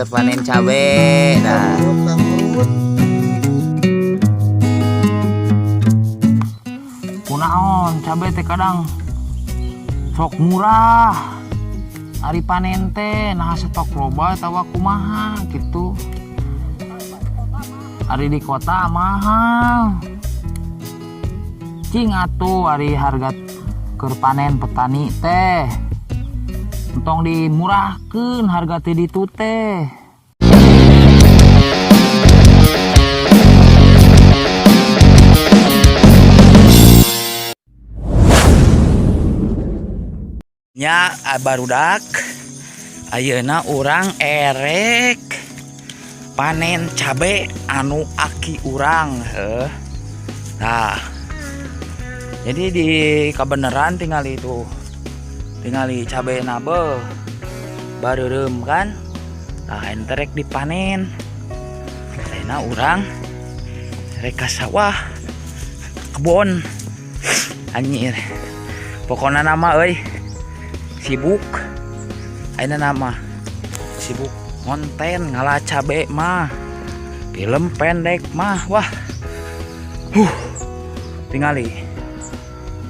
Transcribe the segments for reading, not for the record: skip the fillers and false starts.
Keur panen cabe. Nah, kunaon cabe teh kadang sok murah. Ari panen teh nah stok loba atawa kumaha gitu. Ari di kota mahal. Cing atuh ari harga keur panen petani teh. Entong dimurahkeun harga ti ditu teh. Nya barudak, ayeuna urang erek panen cabe anu aki urang heuh. Nah, jadi di kebenaran tinggal itu, tinggali cabe nabe bareureum kan. Nah, ente rek dipanen. Ayeuna urang rek ka sawah, kebon. Anjir, pokokna nama euy sibuk. Ayeuna nama sibuk konten ngala cabe mah, film pendek mah, wah. Tingali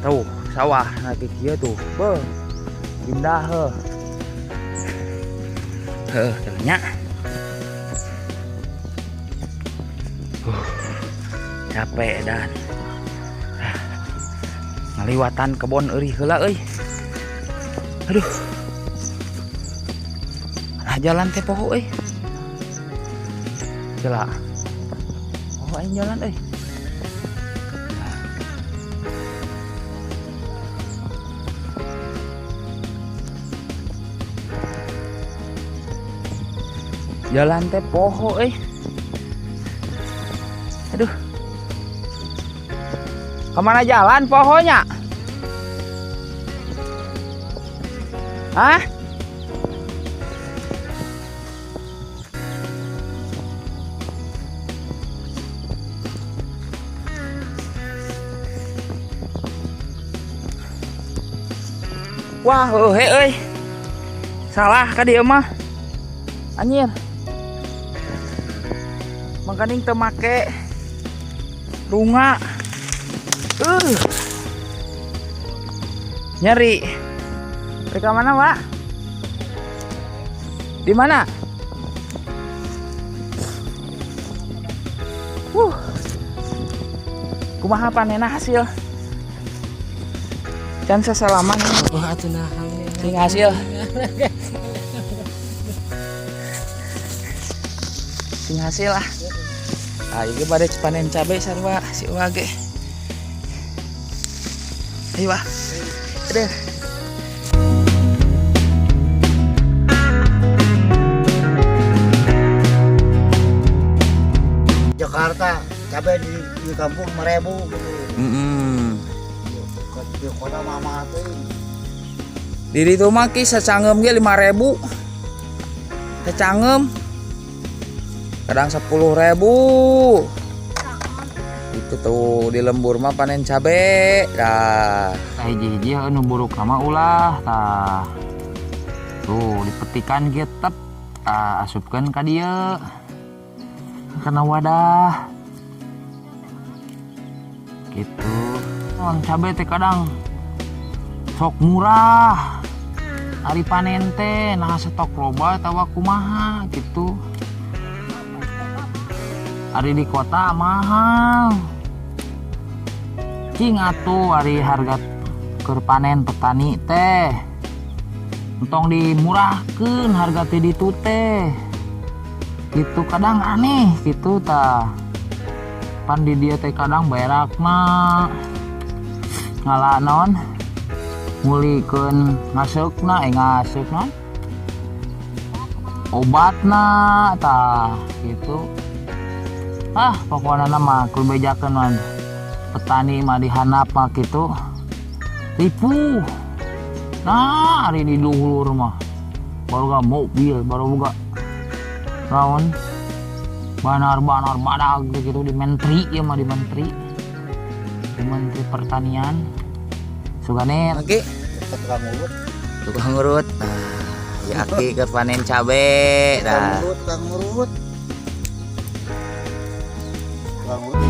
tuh sawah nanti kieu tuh, beuh, indah heuh. Heuh, nya. Capek dan ngaliwatan kebon eurih heula euy. Aduh. Nah, jalan teh poho euy. Gila. Oh, aing jalan euy. Jalan teh poho euy. Aduh. Kemana jalan pohonya? Hah? Wah, heuh euy. Salah ka dieu mah. Anjir. Mangkaning teu make runga. Nyeri. Rek mana, Pak? Di mana? Kumaha panenna hasil? Can sasalaman. Wah, atuh nah. Sing hasil. Sing hasil lah. Ah, ieu bade panen cabe sarua si Uwa ge. Ayo, Wah. Aduh. Jakarta cabai di kampung 5.000 gitu. Di kota mah mahal teuing. Di ditu mah ki sacangeum ge 5.000. Sacangeum. Kadang 10.000. Itu tuh di lembur mah panen cabe. Dah. Tah hiji-hiji heuh nu buruk mah ulah tah. Tuh dipetikan ge tep. Tah asupkeun ka dieu. Kana wadah. Gitu. Oh, cabe teh kadang sok murah. Ari panen teh nah stok loba atawa kumaha gitu. Ari di kota mahal. Cing atuh ari harga keur panen petani teh. Entong dimurahkeun harga ti ditu teh. Gitu kadang aneh gitu tah. Pan di dieu teh kadang berakna ngala naon ngulikeun ngaseukna, ngaseukna obatna tah gitu. Ah, pokokna mah kudu bejakeun mah petani mah dihandap mah gitu. Tipu. Nah, ari di luhur mah baru gak mobil, baru boga naon banar-banar badag gitu di menteri ya mah, di menteri, di menteri pertanian sugane. Oke. Tukang urut. Tukang urut. Nah. Ya aki keur panen cabe Tukang dah. urut, tukang urut. Tukang urut.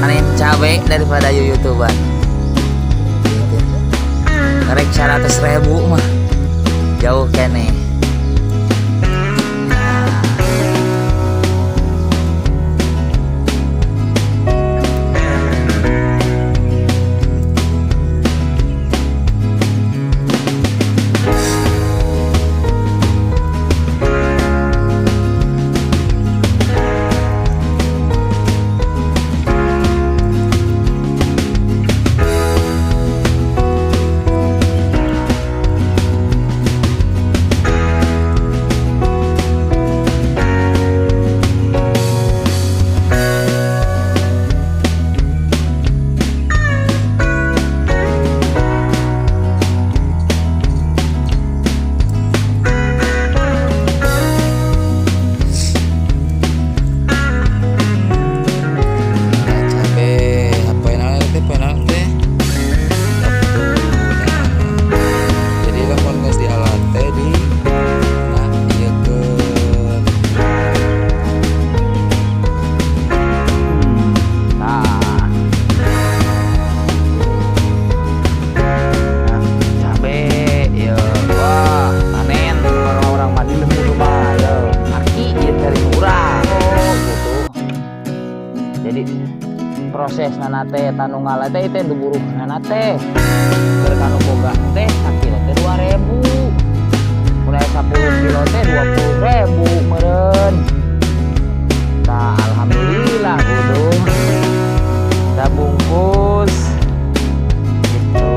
Panen cabe daripada youtuber. Gitu. Rek 100.000 mah jauh kene. Nah. Cabe apa yang namanya teh, apa yang namanya teh? Sabtu. Nah, jadi lamun geus dialat teh di nah ieu ke nah cabe ya, wah panen orang-orang mah di lembur mah ya aki ieu dari urang, oh gitu. Jadi proses nana teh tanunggal teh itu buruh nana teh keur kanu boga teh sakilo teh 2000, mulai 10 kilo teh 20.000 meureun. Tah, alhamdulillah kudu kita bungkus gitu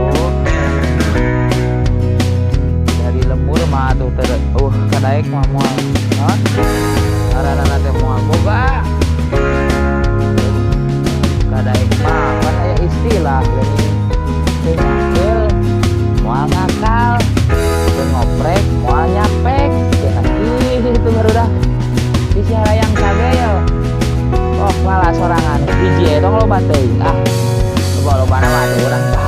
dari lembur mah tuh ter kadaek mah moal naon ngaranna teh, moal boga kadaek mah. Kan aya istilah geuning, teu ngakeul moal ngakal, teu ngoprek moal nyapek, cenah kitu. Barudak bisi hayang cabe yo, oh malah sorangan hiji eta loba teuing, ah loba lobana mah atuh urang.